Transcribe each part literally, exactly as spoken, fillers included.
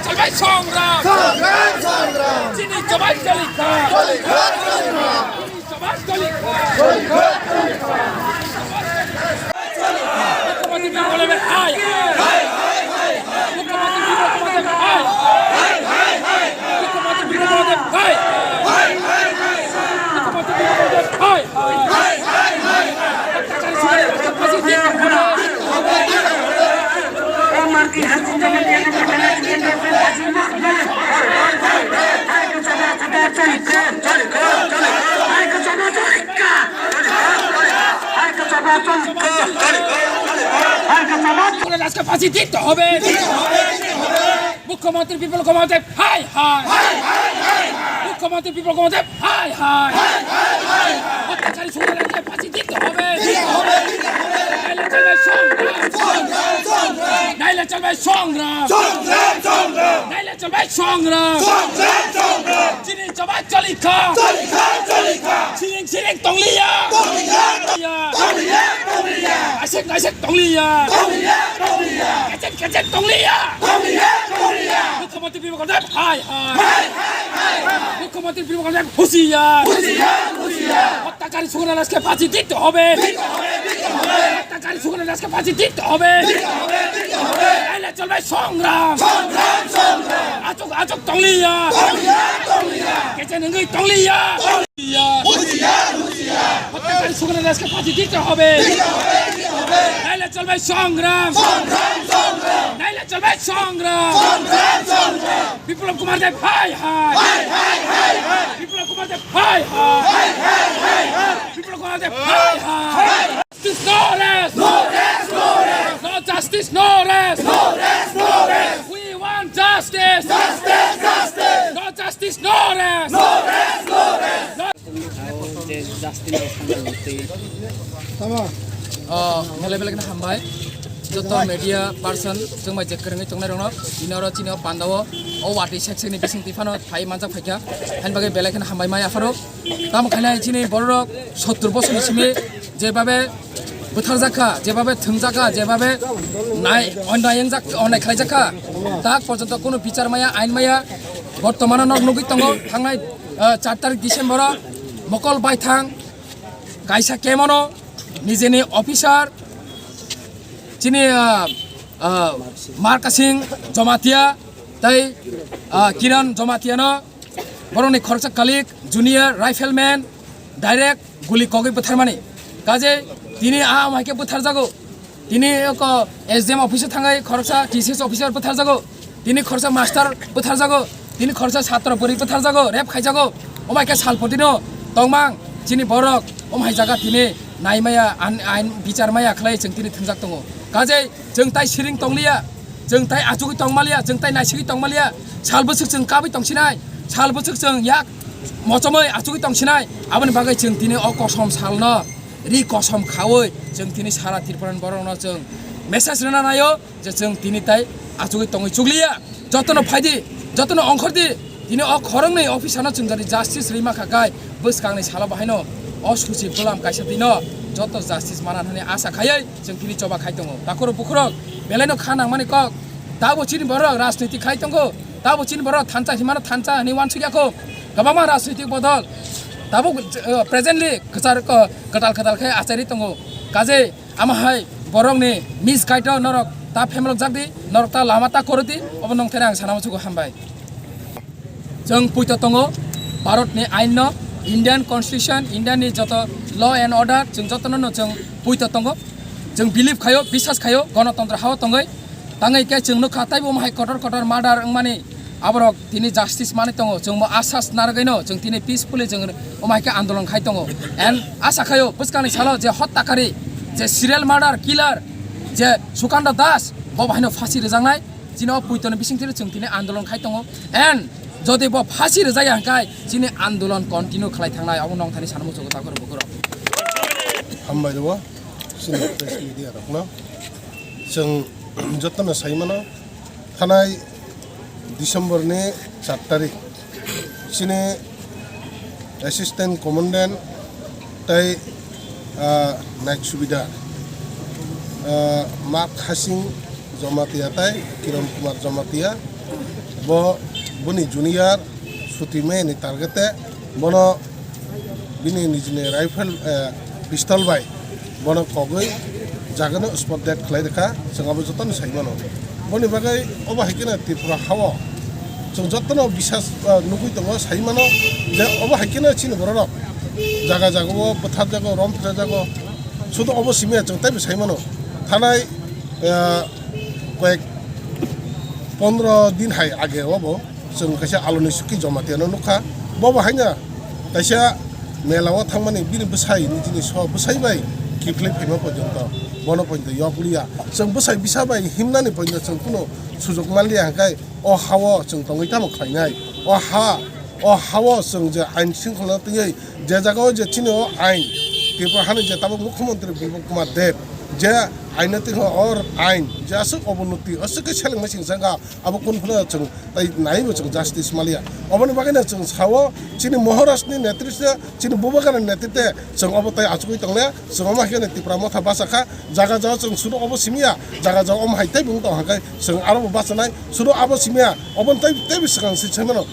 চলবে সংগ্রাম। সংগ্রাম, সংগ্রাম। চিনি জবাই চলিখা। চলিখা, চলিখা। চিনি জবাই চলিখা। চলিখা, চলিখা। মুখ্যমন্ত্রী বিপ্লব কুমার দেব হায় হায়। মুখ্যমন্ত্রী বিপ্লব কুমার দেব হায় হায়। মুখ্যমন্ত্রী বিপ্লব কুমার দেব হায় হায়। মুখ্যমন্ত্রী বিপ্লব কুমার দেব হায় হায়। আজকে ফাঁসি দিতে হবে। মুখ্যমন্ত্রী বিপ্লব কুমার দেব হায় হায়। মুখ্যমন্ত্রী বিপ্লব কুমার দেব হায় হায়। অত্যাচারী সুরের আজকে ফাঁসি দিতে হবে। নাইলে চলবে সংগ্রাম। নাইলে চলবে সংগ্রাম। নাইলে চলবে সংগ্রাম। চিনি জবাই চলিখা। সিরিং সিরিং tongliya. Asik asik tongliya. Kecek kecek tongliya. মুখ্যমন্ত্রী বিপ্লব কুমার দেব হায় হায়। মুখ্যমন্ত্রী বিপ্লব কুমার দেব হুঁশিয়ার। অত্যাচারী সুরের আজকে ফাঁসি দিতে হবে। অত্যাচারী সুরের আজকে ফাঁসি দিতে হবে। নাইলে চলবে সংগ্রাম। আচুক আচুক tongliya. Kecek nungui tongliya. অত্যাচারী সুরের আজকে ফাঁসি দিতে হবে। নাইলে চলবে সংগ্রাম। নাইলে চলবে সংগ্রাম। বিপ্লব কুমার দেব হায় হায়। বিপ্লব কুমার দেব হায় হায়। বিপ্লব কুমার দেব হায় হায়। Justice, no rest. No rest, no rest. No justice, no rest. No rest, no rest. We want justice. Justice, justice. No justice, no rest. No rest, no rest. No. Oh, belai belai kheno hambai. Joto media person, chwng bai je kwrwngwi tongnai rokno, bini oro chini o pandao, o watwi sek sek ni bising twi phano phai manjak phaikha. Hain bagwi belai kheno hambai mai apharo. Tamo khainai chini bororok sottur bosorni simi jebabe bwtharjakha, jebabe thwngjakha, jebabe nai-, onai wngjak-, onai khlaijakha, tak porjonto kunu bichar maya, ain maya, bortomano nok nugwi tongo. Thangnai, ah, char tarik December-o mokol baithang kaisa kemono nijeni officer chini, ah, ah, Markasing Jomatia tei, ah, Kiran Jomatia no borokni khoroksa colleague junior rifleman direct guli kogwi bwtharmani. Kaje tini a amhaike bwtharjago. Tini oko S D M office o thangwi khoroksa T C S officer bwtharjago. Tini khoroksa master bwtharjago. Tini khoroksa satro bwrwi bwtharjago, rape khaijago. Omo hai khe salpotino tongmang chini borok omo hai jaga tini naimaya, an-, ain bichar maya khlai chwng tini thwngjak tongo. Kaje chwng tai siring tongliya, chwng tai achugwi tongmaliya, chwng tai naisigwi tongmaliya. Sal bwswk chwng kabwi tongsinai, sal bwswk chwng yak mochomwi achugwi tongsinai. Aboni bagwi chwng tini o kosom salno ri kosom khaui chwng tini sara Tripura ni borokno chwng message rwna naio. Je chwng tini tai achugwi tongwi chukliya. Jotono phaidi, jotono ongkhordi. Tini o khoroknwi officer no chwng jani justice rwima kha kai bwskangni salo bahaino o suchi bwlam kaisa tino joto justice mana hwnwi asa khaiwi chwng tini choba khai tongo. Takhurok bukhurok belaino kha nangmani kok. Tabo chini borok rajniti khai tongo. Tabo chini borok thansa himano thansa hwnwi uansukya kho. Kwbangma rajnitik bodol. Tabo, eh, presently kwchar, eh, kwtal kwtal khe achairi tongo. Kaje Amo hai borokni misguide o norok ta phemlok jak di, norok ta lama ta koro di, obo nongthani ang sana muchugo hambai. Chwng puito tongo Bharat ni ain no, Indian Constitution, India ni joto law and order, chwng jotono no chwng puito tongo. Chwng believe khayo, biswas khayo, gonotontro hao tongwi. Tangwi khe chwng nukha taibo omo hai kotor kotor murder wngmani aborok tini justice manwi tongo. Chwng bo asas narwgwino chwng tini peacefully chwng omo hai khe andolon khai tongo. And asa khaio bwskangni salo je hottakari, je serial murder killer, je Sukanta Das, bo bahaino phasi rwjaknai. Chini o puitoni bisingtwi chwng tini andolon khai tongo. And jodi bo phasi rwjakya hwnkhe chini andolon continue khlai thangnai, obo nongthani sana muchugo takhurok bukhurok. Hambai rwo chini press media rokno. Chwng jotono sai mano, thanai December ni char tarik chini Assistant Commandant tei, ah, Naik Subedar, ah, Mak Hasing Jamatia tei Kiran Kumar Jamatia Bo boni junior sutimani target e bono bini nijini rifle, eh, pistol bai bono kogwi jagano spot dead khlai rwkha, chwng abo jotono sai mano. Boni bagwi obo hai kheno Tripura hao chwng jotono bisas, eh, nugwi tongo, sai mano je obo hai kheno chini bororok jaga jagao bwtharjago, rom phujajago, sudu obo simi ya chwng teibo sai mano. Thanai, eh, koyek pondro din hai age obo chwng kaisa Aloni Suki Jamatia no nukha. Bobo haino kaisa mela o thangmani bini bwsai, nijini so bwsai bai kiphilwi phaima porjonto bono porjonto yok liya. Chwng bwsai bisa bai himnani porjonto chwng kunu sujok manliya, hwnkhe o hao chwng tongwi tamo khlainai? O ha, o hao chwng je ain shringkhola twiwi je jagao je chini o ain, Tripura hani je tabuk Mukhyamantri Biplab Kumar Deb je aino twiho o ain je aswk obonoti, aswk khe selengmai sing janga, abo kunu phano chwng tai naibo chwng justice maliya. Oboni bagwino chwng sao chini Maharashtra ni netritwe, chini Bubagra ni netritwe chwng obo tai achugwi tongle, chwng omo hai kheno Tipra Motha bachakha, jaga jagao chwng sudu obo simiya, jaga jagao omo hai teibo wng tong hwnkhe chwng arobo bachanai, sudu abo simiya, oboni tai teibo swkang se saimano,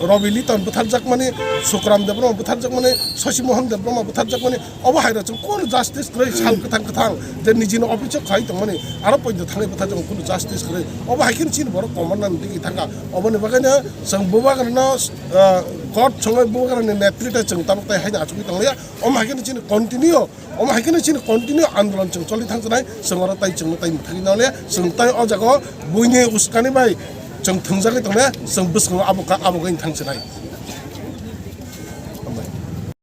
Rabi Liton bwtharjakmani, Sukram Debbarma bwtharjakmani, Shashi Mohan Debbarma bwtharjakmani, obo hai rok chwng kunu justice kwrwi sal kwthang kwthang je nijini office o khai tongmani, aro poito thangwi bwtharjakmani kunu justice kwrwi. Obo hai kheno chini borok commander ni digi thangkha. Oboni bagwino chwng Bubagrano, ah, court songwi Bubagrani netritwe chwng tabuk tai haino achugwi tonglia. Omo hai kheno chini continue, omo hai kheno chini continue andolon chwng choli thangsinai, chwng oro tai chwngno tai mwthangwi nanglia, chwng tai o jagao buini uskani bai chwng thwngjagwi tonglia, chwng bwskango abo ka-, abo wngwi thangsinai.